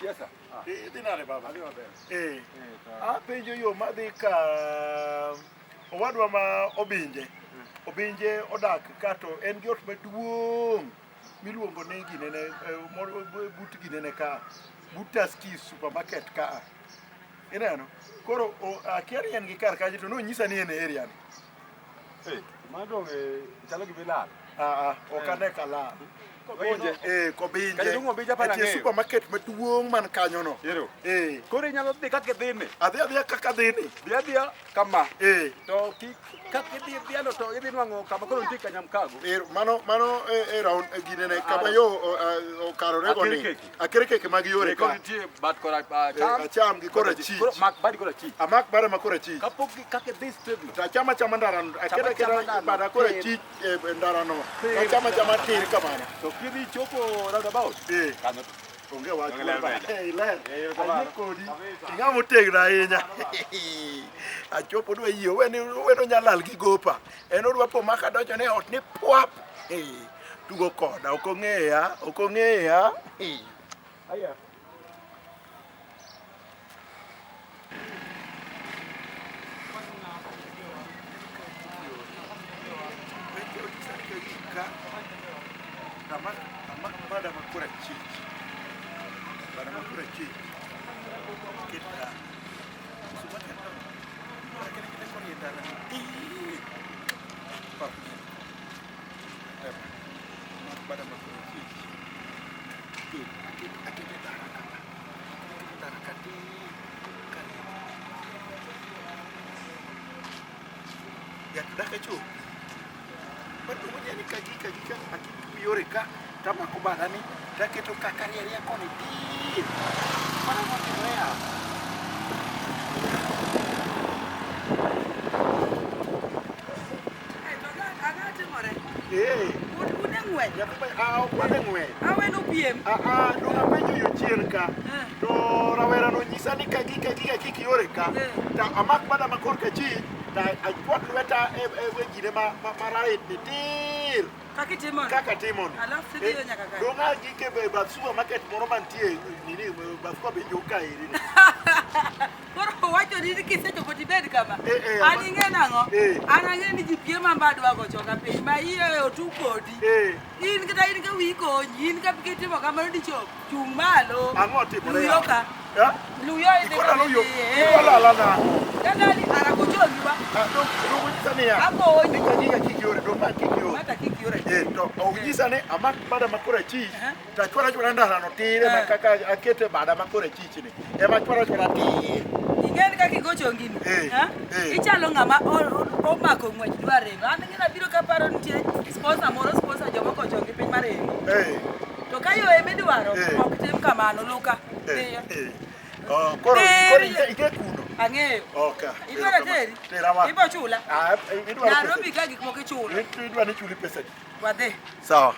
Yes sir. Ah. Idhi nade baba? Adhi maber. Eh. Eh, to- Apenjo yo madhi ka owadwa ma Obinje. Obinje odak ka to en gi ot maduong' miluongo ni ginene but ginene ka but Tuskys supermarket ka. Ineno? Koro akia ni en gi kar kacha to nonyisa ni en e area ni. Eh, mano dong' chalo gi bilal. Ah, ah, ok ane ka lal. Kobinje. Eh, Kobinje. Kacha dong' Obinje aparo Nitie ang'eyo. supermarket maduong' man kanyo no. Ero. Eh. Koro inyalo dhi kaka idhini. Adhi adhiya kaka adhini. Dhi adhiya kama. Eh. To kik kaka idhi idhiyano to idhi nwang'o kama koro nitie kanyamkago. Ero, mano mano e, e round e ginene kama yo okarore go ni. Akirkeke. Akirkeke mag yore Eh, koro ka. nitie bat kora acham. Eh, acham gi kor achich. Koro mak badi kor achich. Amak bada ma kor achich. Kapok kaka idhi straight no. To achama chama ndara no. Chama Aketa chama aketa ndara no. bada kor Tir. achich e ndara no. Tir. Achama chama tir kamano. To kidhi chopo roundabout. Eh. Kanyo. Onge wach. Onge ler meja. Eh, ler. Eh, erokamano. Ayie kodi. Kabisa. Ing'ama otegno ahinya. Achopo dwa yie oweni oweni onyalo lal gi gopa. En odwa po maka donjo ne ot ni pwap. Eh, tugo koda ok ong'eya, ok ong'eya. Eh. Aya. Amak bada ma kor achich. Bada ma kor achich. Ket ka. Supermarket no. Akete kete koni e ndara ni tir. Pap. Ema. Amak bada ma kor achich. Tir. Akete akete ndara kama. Akete ndara ka tir. Kariyo. Yath dak achopi. Maduong' ni kagik agika akik yore ka tamako bada ni taketo ka karieria koni tir. Mano motimore ya. Ang'o timore? Eh, Un e ng'wech? nyathi ma ah ok wan e ng'wech. Aweno piem. Ah ah dong apenjo yo chien ka. Eh. To rawera no nyisa ni kagik agika kik yore ka. Eh. Ta amak bada ma korka achich ta achwak lweta e e gine ma ma ma right ni tir. Kaka itimo ni. Kaka timo ni. Alafu tidhiyo nyaka kanyo. Dong agik e bath supermarket moro mantie nini bath kwa benjo ka eri ni. Koro owacho ni kisechopo tibed kama. Eh, eh, An ama- ing'e nang'o? Eh. An ang'e ni ji piem an be adwa go choka piny ma iye otu kodi. Eh. In kata in ka wiyi konyi, in ka kitimo kamano dichop, chung' malo. Ang'o timore Luyo yawa? ka. Eh? Luyo idhi Ikora kama luyo. idhiye. Idwa lala na. Dalali arakochongiwa. Ah, dong dong onyisa niya. Akonyi. Ni kagika kik yore, dong ma kik yore. Mata kik yore. Eh, to onyisa ni amak bada ma kor achich Aha. to achwalo achwala ndara no tir ema Eh. kaka akete bada ma kor achich ni ema achwalo achwala tir. Ing'eni kaka igo chongini. Eh, Ha? eh. Ichalo ng'ama omako ng'wech dwa ringo. An ing'e nabiro kaparo nitie sponsor moro sponsor jomoko chongi piny maringo. Eh, To ka yo ema idwaro, Eh. ok tim kamano, Luka. eh, Dhiyo. eh. Oh, koro Tir. koro ike kuno. Ang'eyo. Okay. Idwaro teri? Tera wa. Ibo chula. Ah, idwaro Nairobi pesa. ka gik moko ichulo. Idwa ni chuli pesa di. Wadhi. Sawa.